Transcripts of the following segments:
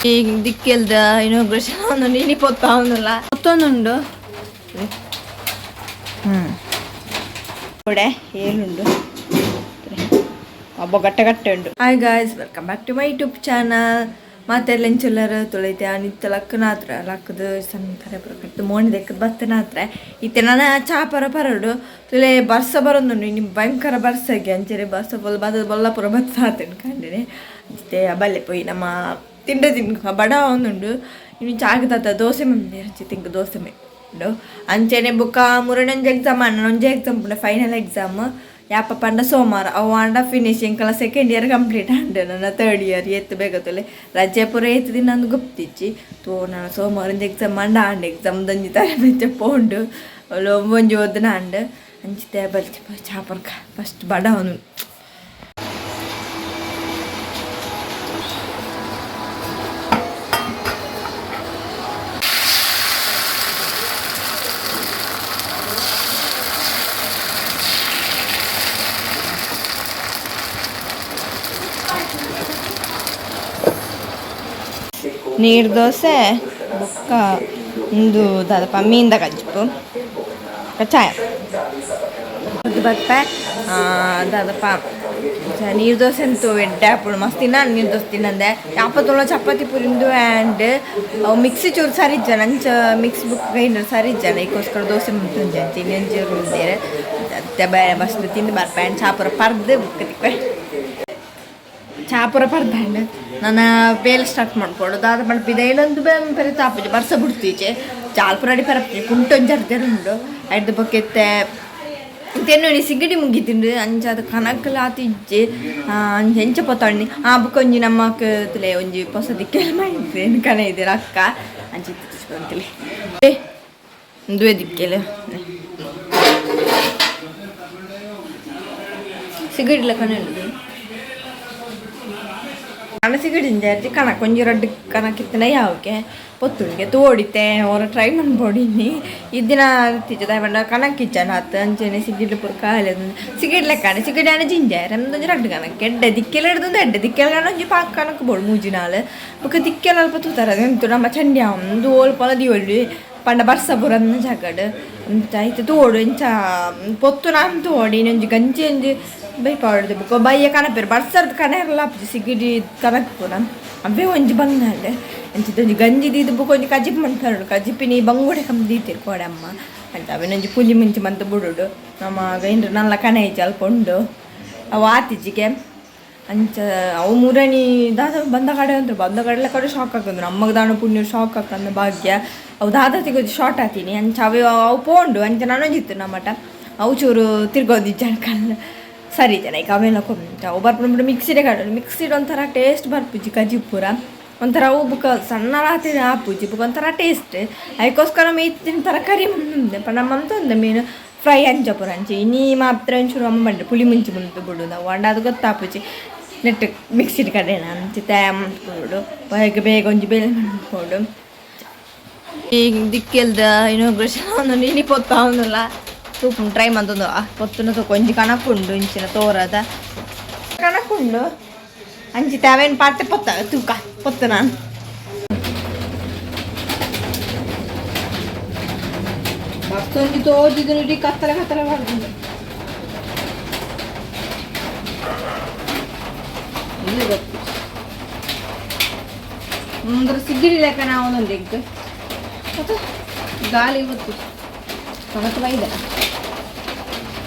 ಈ ದಿಕ್ಕೆಲ್ದ ಇನಾಗ್ರೇಷನ್ ಒಂದು ಇನಿ ಪೊತ್ತಾವೊಂದುಲ್ಲ ಪೊತ್ತೊಂದುಂಡು. ಕೊಡೆ ಏಳುಂಡು, ಅಬ್ಬ ಗಟ್ಟೆ ಗಟ್ಟೆ ಉಂಡು. Hi guys, welcome back to my YouTube channel. ಮಾತೆರ್ಲ ಎಂಚುಲ್ಲರ್ ತುಳೈತೆ ಅನಿತ್ತ ಲಕ್ಕನಾತ್ರ ಲಕ್ಕದು ಸಣ್ಣ ಕಟ್ಟು ಮೋಣಿ ದೆಕ್ಕದ ಬತ್ತನಾತ್ರ. ಇತ್ತೆ ನನ ಚಾಪರ ಪರಡು ತುಲೆ ಬರ್ಸ ಬರೊಂದುಂಡು. ಇನಿ ಭಯಂಕರ ಬರ್ಸಗೆ ಅಂಚನೆ ಬರ್ಸ ಬೊಲ್ಲ ಬದ ಬೊಲ್ಲ ಪೂರ ಬತ್ತಾತುಂಡು ಕಂಡಿನಿ. ಇತ್ತೆ ಬಲ್ಲೆ ಪೋಯಿ ನಮ್ಮ ತಿಂಡ ತಿನ್ಕ ಬಡ ಒಂದುಂಡು. ಇನ್ನು ಚಾಗದಾತ ದೋಸೆ ಮಂದಿರ ತಿಂಕ ದೋಸೆ ಉಂಡು. ಅಂಚನೆ ಬುಕ್ಕ ಮುರಣೊಂಜಿ ಎಕ್ಸಾಮ್, ಅಣ್ಣನೊಂಜಿ ಎಕ್ಸಾಮ್ ಪುಂಡ ಫೈನಲ್ ಎಕ್ಸಾಮ್ ಯಾಪ ಪಂಡ ಸೋಮವಾರ. ಅವು ಆಂಡ ಫಿನಿಶ್, ಎಂಕಲ ಸೆಕೆಂಡ್ ಇಯರ್ ಕಂಪ್ಲೀಟ್ ಆಂಡ್. ನನ್ನ ಥರ್ಡ್ ಇಯರ್ ಏತ್ ಬೇಗ ತುಲೆ ರಜೆ ಪೂರ ಏತ್ ದಿನ ಅಂದ್ ಗೊತ್ತಿಜ್ಜಿ ತೋ. ನಾನು ಸೋಮವಾರ ಒಂಜಿ ಎಕ್ಸಾಮ್ ಆಂಡ ಆಂಡ್ ಎಕ್ಸಾಮ್ ದೊಂಜಿ ತರೆ ಬೆಚ್ಚ ಪೋಂಡು ಅವುಲು ಒಂಜಿ ಓದುನ ಆಂಡ್. ಅಂಚಿತೆ ಬಲ್ಚಿ ಚಾಪರ್ಕ ಫಸ್ಟ್ ಬಡ ಅವನು. ನೀರು ದೋಸೆ ಬೊಕ್ಕ ಉಂದು ದಾದಪ್ಪ ಮೀನ್ದ ಕಜ್ಜುಪು ಚಾಯ ಬರ್ಪೆ. ದಾದಪ್ಪ ನೀರು ದೋಸೆ ಅಂತೂ ಎಡ್ಡೆ ಆಪುಂಡು, ಮಸ್ತ್ ತಿನ್ನ ನೀರು ದೋಸೆ ತಿನ್ನಂದೆ. ಯಾಪತ್ತುಲ ಚಪಾತಿ ಪುರಿಂದು ಆ್ಯಂಡ್ ಅವು ಮಿಕ್ಸಿ ಚೂರು ಸರಿ ಇಜ್ಜನ, ಅಂಚ ಮಿಕ್ಸ್ ಬುಕ್ ಗ್ರೈಂಡರ್ ಸರಿ ಇಜ್ಜನ, ಐಕೋಸ್ಕರ ದೋಸೆ ಮಂತೊಂಜಿ ಅಂಚ ಇನ್ನೊಂಚೂರು ಉಂದೇರು ಅತ್ತೆ ಮಸ್ತ್ ತಿಂದು ಬರ್ಪೆ. And ಚಾಪುರ ಪರ್ದು book ತಿಕ್ವೆ. ಚಾಪುರ ಪರ್ದಾಂಡ್ ನನ್ನ ಬೇಲೆ ಸ್ಟಾರ್ಟ್ ಮಾಡ್ಕೊಡು. ದಾದ ಪಂಡ ಇಲ್ಲೊಂದು ಪೆರೆ ತಾಪುಜಿ, ಬರ್ಸ ಬಿಡ್ತೀಚೆ ಚಾಲ್ಪುರ ಅಡಿ ಪರಪುಜಿ, ಕುಂಟೊಂಜಿ ಅರ್ಧರು ಉಂಡು. ಐಡ್ದ್ ಬೊಕ್ಕ ಇತ್ತೆ ತೆನ್ನುನಿ ಸಿಗಡಿ ಮುಗಿತಿಂಡು. ಅಂಚ ಅದು ಕನಕಲ ಆತಿಜ್ಜಿ, ಅಂಚ ಎಂಚ ಪೊತ್ತೊಂಡಿ. ಆ ಬೊಕ್ಕ ಒಂಜಿ ನಮ್ಮಕ್ ತುಲೆ ಒಂಜಿ ಪೊಸ ದಿಕ್ಕೆಲ್ ಮೈತೇನು ಕನ ಇದ್ದೀರ ಅಕ್ಕ ಅಂಚ ಇತ್ತು ಏ ಉಂದುವೆ ದಿಕ್ಕೆಲ್ ಸಿಗಡಿಲ ಕಣ ಉಂಡು. ಕಣ ಸಿಗಡಿ ಜಾಸ್ತಿ ಕಣಕ್ ಒಂಜಿ ರಡ್ಡ್ ಕಣಕ್ ಇತ್ತಿನ ಯಾವಕ್ಕೆ ಪೊತ್ತುಂಗೆ ತೋಡಿತೆ ಓರ ಟ್ರೈ ಮನ್ಪೊಡಿನಿ ಇದ್ದಿನ ಇತ್ತಿಜ ದಾಯೆ ಕಣಕ್ ಇಜ್ಜಾಂಡ ಅತ್. ಅಂಚನೆ ಸಿಗಿಡ್ಲು ಪೂರ ಖಾಲಿ. ಸಿಗಡಿ ಲೆಕ್ಕನೆ ಸಿಗಡಿ ಆಂಡ ಜಿಂಜಾಯರ್ ಒಂಜಿ ರಡ್ಡ್ ಕಣಕ್ ಎಡ್ಡೆ ದಿಕ್ಕೆಲ್ ಹಿಡ್ದು ಎಡ್ಡೆ ದಿಕ್ಕೆಲ್ ಕಣ ಒಂಜಿ ಪಾಕ ಕಣಕ್ ಬೋಡು ಮೂಜಿ ನಾಲ್. ಬೊಕ್ಕ ದಿಕ್ಕೆಲ್ ಅಲ್ಪ ತೂತಾರ ಎಂತು ನಮ್ಮ ಚಂಡಿ ಉಂದು ಓಲ್ಪ ದೀವೊಲಿ ಪಂಡ ಬರ್ಸ ಪೂರ ಜಾಗಡ್ ಅಂಚ ಐತೆ ತೋಡು. ಇಂಚ ಪೊತ್ತುನ ತೋಡಿ ಇನ್ನೊಂಜಿ ಗಂಜಿ ಒಂಜಿ ಬೈಪಾವೊಡು. ಬೊಕ್ಕ ಬಯ್ಯ ಕನಪೆರ್ ಬರ್ಸರ್ದ್ ಕನೆರ್ಲ ಆಪುಜಿ ಸಿಗಿಡಿ ಕನಕ್ ಪೂರ ಅವೇ ಒಂಜಿ ಬಂಗಾಂಡ್. ಅಂಚಿದ ಒಂಜಿ ಗಂಜಿ ದೀದ್ ಬೊಕ ಒಂಜಿ ಕಜಿಪು ಮನ್ಪುನಡು. ಕಜಿಪಿನಿ ಬಂಗುಡೆ ಕಮ್ ದೀತೆರ್ ಕೋಡೆ ಅಮ್ಮ ಅಂಚ. ಅವೆನೊಂಜಿ ಪುಲಿ ಮುಂಚಿ ಮಂತ್ ಬುಡೊಡು. ನಮ್ಮ ಗೈಂಡ್ರ್ ನಲ್ಲ ಕಣ ಇಜ್ಜಿ ಅಲ್ಪ ಉಂಡು, ಅವು ಆತಿಜ್ಜಿಗೆ ಅಂಚ. ಅವು ಮುರಣಿ ದಾದ ಬಂದ ಕಡೆ ಅಂದ್ರು ಬಂದ ಕಡಲೆ ಕಡೆ ಶಾಕ್ ಹಾಕಂದ್ರು ಅಮ್ಮಗ್ ದಾನ ಪುಣ್ಯ ಶಾಕ್ ಹಾಕಂದ ಭಾಗ್ಯ. ಅವು ದಾದ ತಿಗೋದು ಶಾರ್ಟ್ ಆತೀನಿ ಅಂಚ. ಅವೆ ಅವು ಪೋಂಡು ಅಂಚ ನಾನೊಂಜಿತ್ತು ನಮ್ಮಟ ಅವು ಚೂರು ತಿರ್ಗೋದಿಜ್ಜಾಣ ಕಲ್ಲ ಸರಿ ಜನ. ಈಗ ಅವೆಲ್ಲ ಕೊಂಚ ಅವು ಬರ್ಪುಂಡು. ಮಿಕ್ಸಿಡೆ ಕಡೆ ಮಿಕ್ಸಿಡ್ ಒಂಥರ ಟೇಸ್ಟ್ ಬರ್ಪುಜಿ ಕಜಿಪು ಪೂರ ಒಂಥರ. ಅವು ಬುಕ್ಕ ಸಣ್ಣ ಆತಿನ ಆಪುಜಿ ಬುಕ್ಕ ಒಂಥರ ಟೇಸ್ಟ್. ಅದಕ್ಕೋಸ್ಕರ ಮೀತಿನ ತರಕಾರಿ ಮುಂದೆ ನಮ್ಮ ಒಂದು ಮೀನು ಫ್ರೈ ಅಂಚ ಪೂರ ಅಂಚ. ಇನಿ ಮಾತ್ರ ಒಂಚೂರು ಅಮ್ಮ ಬಂಡೆ ಪುಳಿ ಮುಂಚಿ ಮುಂದೆ ಬಿಡು ನಾವು ಅಂಡ ಅದು ಗೊತ್ತಾಪುಜಿ ನೆಟ್ ಮಿಕ್ಸಿಡ್ ಕಡೆನ ಅಂಚ ತೇಮುಡು ಬೇಗ ಬೇಗ ಒಂಜಿ ಬೇಲೆ ಮನ್ಪೊಡು. ಈ ದಿಕ್ಕೆಲ್ದ ಇನಾಗ್ರೇಷನ್ ಒಂದು ಇನಿ ಪೊತ್ತಾವೊಂದುಲ್ಲ ತೂಪುಂಡು ಟ್ರೈ ಮಂತೊಂದು. ಪೊತ್ತುನ ತೂಕ ಒಂಜಿ ಕಣಕುಂಡು ಇಂಚಿನ ತೋರದ ಕಣಕುಂಡು ಅಂಚಿತೆ ಅವೇನು ಪಾತೆ ಪೊತ್ತ ತೂಕ ಪೊತ್ತು ನಾನು ಮತ್ತೊಂಜಿ ತೋಜಿದು ಇಡೀ ಕತ್ತಲೆ ಕತ್ತಲೆ ಮಾಡ್ಕೊಂಡು ಇಲ್ಲಿ ಗೊತ್ತು ಮುಂದ್ರ ಸಿಗ್ಗಿಡಿ ಲೆಕ್ಕ ನಾವು ಒಂದೊಂದು ಎಂಕ್ ಮತ್ತು ಗಾಳಿ ಗೊತ್ತು ಕಣಕ್ ಬೈದ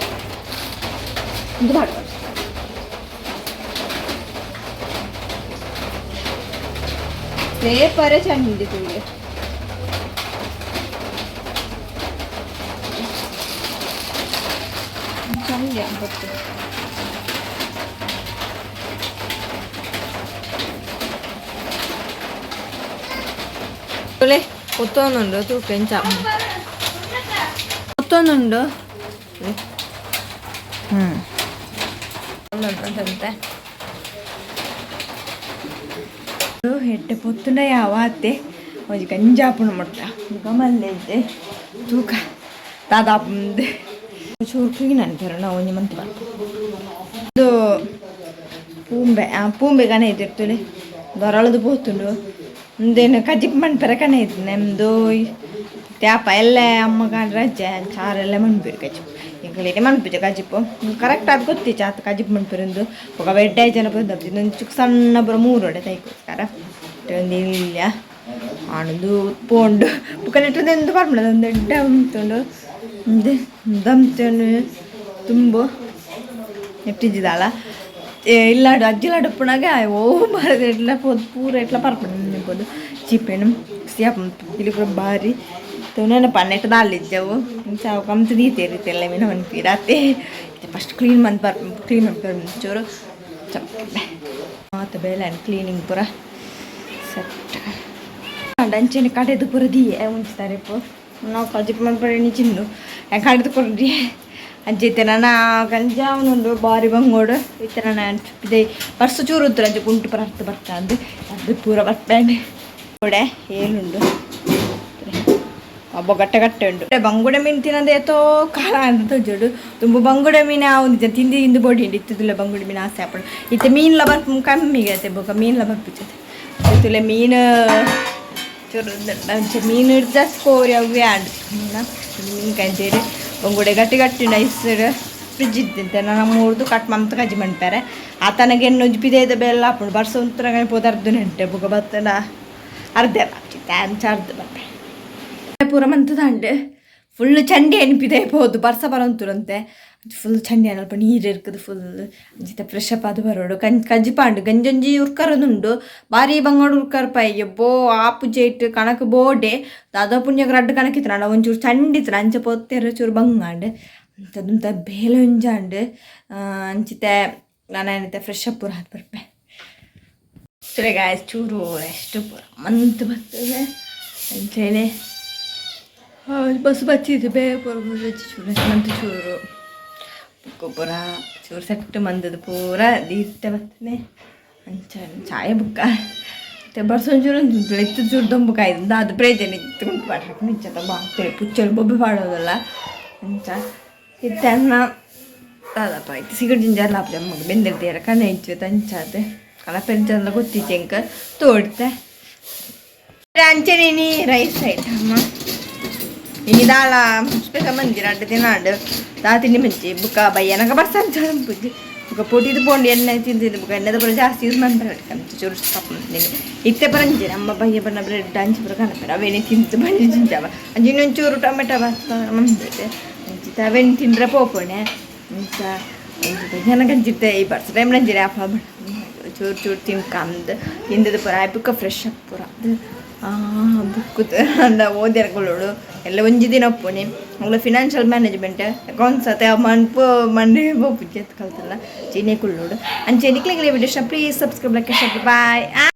ಇದು ಮಾಡ್ಬಾರ್ದು. ಪೇಪರೇ ಚಂಡಿ ತೂಲೆ ಚಂಡಿ ಗೊತ್ತು. ತುಲೆ ಪೊತ್ತೊಂದುಂಡು ತೂಕ ಎಂಚ ಪೊತ್ತೊಂದುಂಡು. ಅಂತಂತೆ ಎಡ್ಡೆ ಪೊತ್ತುಂಡ ಯಾವ ಅತ್ತೆ ಒಂಜಿ ಗಂಜಾಪುಣ ಮೊಟ್ಟ ಗಮಲ್ಲೆ ಇದ್ದೆ ತೂಕ ದಾದಾಪುಂದು ಚೂರು ಕ್ಲೀನ್ ಅನ್ಪೇರು ನಾವು ಒಂಜಿ ಮಂತ್ ಬರ್ಪ. ಇದು ಪೂಂಬೆ, ಆ ಪೂಂಬೆ ಗಣ ಇದ್ದಿರ್ತುಲೆ ದೊರಳದು ಪೋತುಂಡು. ಉಂದೇನು ಕಜಿಪ್ ಮನ್ಪೆರೆ ಕಣ ಇತ್ತು ನೆಮ್ದು ತ್ಯಾಪ ಎಲ್ಲ ಅಮ್ಮ ಕಾಂಡ ರಜೆ ಚಾರೆಲ್ಲ ಮನ್ಪೇರು ಕಜಿಪ್ ಎಂಕಲೇನೆ ಮನ್ಪುಜ ಕಜಿಪ್ಪು ಕರೆಕ್ಟ್ ಅದು ಗೊತ್ತಿಚ್ಚ ಆತ ಕಜಿಪ್ ಮನ್ಪೇರುಂದು ಬೊಕ ಬೆಡ್ಡೆ ಜನ ಪೊಂದು ಒಂಚೂರು ಸಣ್ಣ ಪೂರ ಮೂರೋಡೆ ತೈಕೋಸ್ಕರ ಒಂದು ಇಲ್ಲ ಆಣದು ಪೋಂಡು ಬೊಕ ನೆಟ್ಟು ಎಂದು ಪರ್ಪುಂಡು ಒಂದು ಎಡ್ಡೆ ಉಂತುಂಡು ಉಂದು ದಂತುಂಡು ತುಂಬು ನೆಟ್ಟಿಜ್ಜಿದಾಲ ಇಲ್ಲಾಡು ಅಜ್ಜಿಲಾಡು ಉಪ್ಪುನಾಗ ಓ ಬಾರದ ಎಟ್ಲ ಪೋದು ಪೂರ ಎಟ್ಲ ಪರ್ಪುಂಡು ಪೋದು ಚೀಪೆನು ಸಿಯಾಪು ಇಲ್ಲಿ ಪೂರ ಬಾರಿ ತೂನನ ಪನ್ನೆಟ್ ದಾಲಿಜ್ಜವು ಇಂಚ ಕಮ್ತು ದೀತೇರಿ ತೆಲ್ಲ ಮೀನ ಮನ್ಪೀರಾತೆ. ಫಸ್ಟ್ ಕ್ಲೀನ್ ಮಂತ್ ಬರ್ ಕ್ಲೀನ್ ಮನ್ಪೇರು ಚೂರು ಚಪ್ಪೆ ಮಾತ ಬೇಲೆ ಕ್ಲೀನಿಂಗ್ ಪೂರ ಸೆಟ್. ಅಂಚೆನೆ ಕಡೆದು ಪೂರ ದೀಯೆ ఉంచుతారు ಇಪ್ಪು ನಾವು ಕಜಿಪ್ ಮನ್ಪಡೆ ಚಿನ್ನು ಕಡೆದು ಕೊಡ್ರಿ ಅಂಚೆ ಇತ್ತೆ ನನ ಗಂಜಾವನುಂಡು ಬಾರಿ ಬಂಗೋಡು. ಇತ್ತೆ ನನ್ನ ಪಿದೈ ಬರ್ಸ ಚೂರು ಉತ್ತರ ಅಂಚೆ ಗುಂಟು ಪೂರ ಅರ್ಥ ಬರ್ತಾ ಅಂದು ಅದು ಪೂರ ಬರ್ತಾನೆ ಕೊಡೆ ಏನುಂಡು ಅಬ್ಬ ಗಟ್ಟೆ ಗಟ್ಟೆ ಉಂಡು. ಬಂಗುಡೆ ಮೀನು ತಿನ್ನೋದು ಏತೋ ಕಾಲ ಅಂತ ತೋಜೋಡು. ತುಂಬ ಬಂಗುಡೆ ಮೀನು ಆവുಂದು ತಿಂದು ತಿಂದು ಬೋಡಿ ಇತ್ತುದಿಲ್ಲ. ಬಂಗುಡೆ ಮೀನು ಆಸೆ ಆಪುಂಡು. ಇತ್ತೆ ಮೀನ್ಲ ಬರ್ಪು ಕಮ್ಮಿ ಆತೆ. ಬೊಕ ಮೀನ್ಲ ಬರ್ಪುಜತೆ ಇತ್ತುಲೆ ಮೀನು ಚೂರು ಅಂಚೆ ಮೀನು ಜಾಸ್ತಿ ಕೋರಿ ಅವೇ ಆಂಡ್ ಮೀನ ಮೀನು ಕಂಚೇರಿ. ಬಂಗುಡೆ ಗಟ್ಟಿ ಗಟ್ಟಿ ನೈಸ್ ಫ್ರಿಜ್ ಇದ್ದಂತೆ ನಾನು ಮೂರ್ದು ಕಟ್ ಮಂತ್ ಕಜ್ಜಿ ಮನ್ಪೆರೆ. ಆತನಗೆ ಎಣ್ಣೊಂಜಿ ಪಿದೈದ ಬೆಲ್ಲ ಆಪುಂಡು. ಬರ್ಸ ಉಂತುನಗ ಪೋದರ್ದು ನೆಂಟೆ ಬೊಕ ಬತ್ತನ ಅರ್ಧ ಅಂಚ ಅರ್ಧ ಬರ್ಪೆ ಪೂರ ಮಂತದಂಡು. ಫುಲ್ ಚಂಡಿ ಎನ್ಪಿದೆ ಪೋದು ಬರ್ಸ ಬರಂತುರಂತೆ. ಫುಲ್ ಚಂಡಿ ಅಲ್ಪ ನೀರು ಇರ್ಕದು ಫುಲ್. ಅಂಚಿತ ಫ್ರೆಶ್ ಅಪ್ ಅದು ಬರೋಡು. ಕಜ್ಜಿ ಪಾಂಡು ಗಂಜಂಜಿ ಉರ್ಕರದುಂಡು. ಬಾರಿ ಬಂಗಾಡು ಉರ್ಕರ್ ಪೈ ಎಬ್ಬೋ ಆಪು ಜೇಟ್ ಕಣಕ್ ಬೋಡೆ ದಾದಾ ಪುಣ್ಯಗ್ ರಡ್ಡ್ ಕಣಕ್ ಇತ್ತು. ಒಂಚೂರು ಚಂಡಿ ಇತ್ತು ಅಂಚ ಪೊತ್ತೆರ ಚೂರು ಬಂಗಾಂಡ್ ಅಂತದುಂತ ಬೇಲೆ ಒಂಜಾಂಡ್. ಅಂಚಿತೆ ನಾನು ಫ್ರೆಶ್ ಅಪ್ ಪೂರ ಆದ್ ಬರ್ಪೆ. ಸರಿ ಗಾಯ್ಸ್, ಚೂರು ರೆಸ್ಟ್ ಪೂರ ಮಂತ್ ಬರ್ತದೆ ಅಂಚೆನೆ ಬಸ್ ಬಚ್ಚಿದ್ದು ಬೇಗ ಪೂರ ಬಸ್ ಬಚ್ಚಿ ಚೂರು ಮಂತ್ ಚೂರು ಬುಕ್ಕು ಪೂರ ಚೂರು ಸೆಟ್ ಮಂದದ ಪೂರ ದೀರ್ತೆ ಬರ್ತನೆ. ಅಂಚ ಚಾಯ್ ಬುಕ್ಕ ಮತ್ತೆ ಬರ್ಸ ಒಂಚೂರು ಎತ್ತು ಚೂರು ದೊಂಬು ಕಾಯ್ದು ಅದು ಪ್ರಯೋಜನ ಇತ್ತು ಉಂಟು ಪಾಡ ನಿಚ್ಚ ಬಾಗ್ತೇವೆ ಪುಚ್ಚಲು ಬೊಬ್ಬೆ ಪಾಡೋದಲ್ಲ. ಅಂಚ ಇತ್ತೆ ಅನ್ನ ದಾದಪ್ಪ ಇತ್ತು ಸಿಗಡಿ ಜಿಂಜರ್ ಲಾಪುಜ ಅಮ್ಮಗ್ ಬೆಂದಿರ್ತೀರ ಕಣ ಇಚ್ಚು ಅಂಚಾದ್ ಕಲಪೆಂಚಲ್ಲ ಗೊತ್ತಿತ್ತು ಎಂಕ ತೋಡ್ತೆ ಅಂಚನೆ ರೈಸ್ ಐಟಮ್ ಇನಿ ದಾಲ ಸ್ಪೆಷಲ್ ಮಂದಿ ರಡ್ಡ್ ದಿನ ಆಂಡ್ ದಾ ತಿಂಡಿ ಮಂಚಿ ಬುಕ್ಕ ಬಯ್ಯನಗ ಬರ್ಸ ಅಂಚ ಬುಕ್ಕ ಪೊಟಿದು ಪೋಂಡು ಎಣ್ಣೆ ತಿಂದಿದ್ದು. ಬುಕ್ಕ ಎಣ್ಣೆದ ಪೂರ ಜಾಸ್ತಿ ಯೂಸ್ ಮನ್ಪರೆ ಚೂರು ಸ್ಟಾಪ್ ಮಂತಿನಿ. ಇತ್ತೆ ಪರಂಜಿ ನಮ್ಮ ಬಯ್ಯ ಬಣ್ಣ ಬ್ರೆಡ್ ಅಂಚಿ ಪೂರ ಕನಪೆರ್ ಅವೇನೆ ತಿಂತು ಬಂಜಿ ಜಿಂಜವ. ಅಂಚ ಇನ್ನೊಂಚೂರು ಟೊಮೆಟೊ ಬಾತ್ ಮಂದಿತ್ತೆ ಅಂಚಿತ ಅವೇನು ತಿಂದ್ರೆ ಪೋಪಣೆ. ಅಂಚ ಜನಗಂಚಿತ್ತೆ ಈ ಬರ್ಸ ಟೈಮ್ ನಂಜಿರೆ ಅಪ್ಪ ಚೂರು ಚೂರು ತಿನ್ಕಂದು ತಿಂದದ್ದು ಪೂರ ಬುಕ್ಕ ಫ್ರೆಶ್ ಅಪ್ ಪೂರ ಅದು ಬುಕ್ ಅಂದ ಓದ್ಯಾರಕೊಳ್ಳೋಡು ಎಲ್ಲ ಒಂಜಿ ದಿನ ಒಪ್ಪುನಿ. ಅವ್ಲ ಫಿನಾನ್ಷಿಯಲ್ ಮ್ಯಾನೇಜ್ಮೆಂಟ್ ಅಕೌಂಟ್ಸ್ ಅತೆ ಮನ್ಪು ಮಂಡೆ ಪೋಪುಜಿ ಕಲ್ತಲ್ಲ ಚೀನೆ ಕುಳ್ಳೋಡು. ಅಂಚೆ ನಿಕ್ಲೆಗ್ಲೆ video please subscribe, like, share. Bye.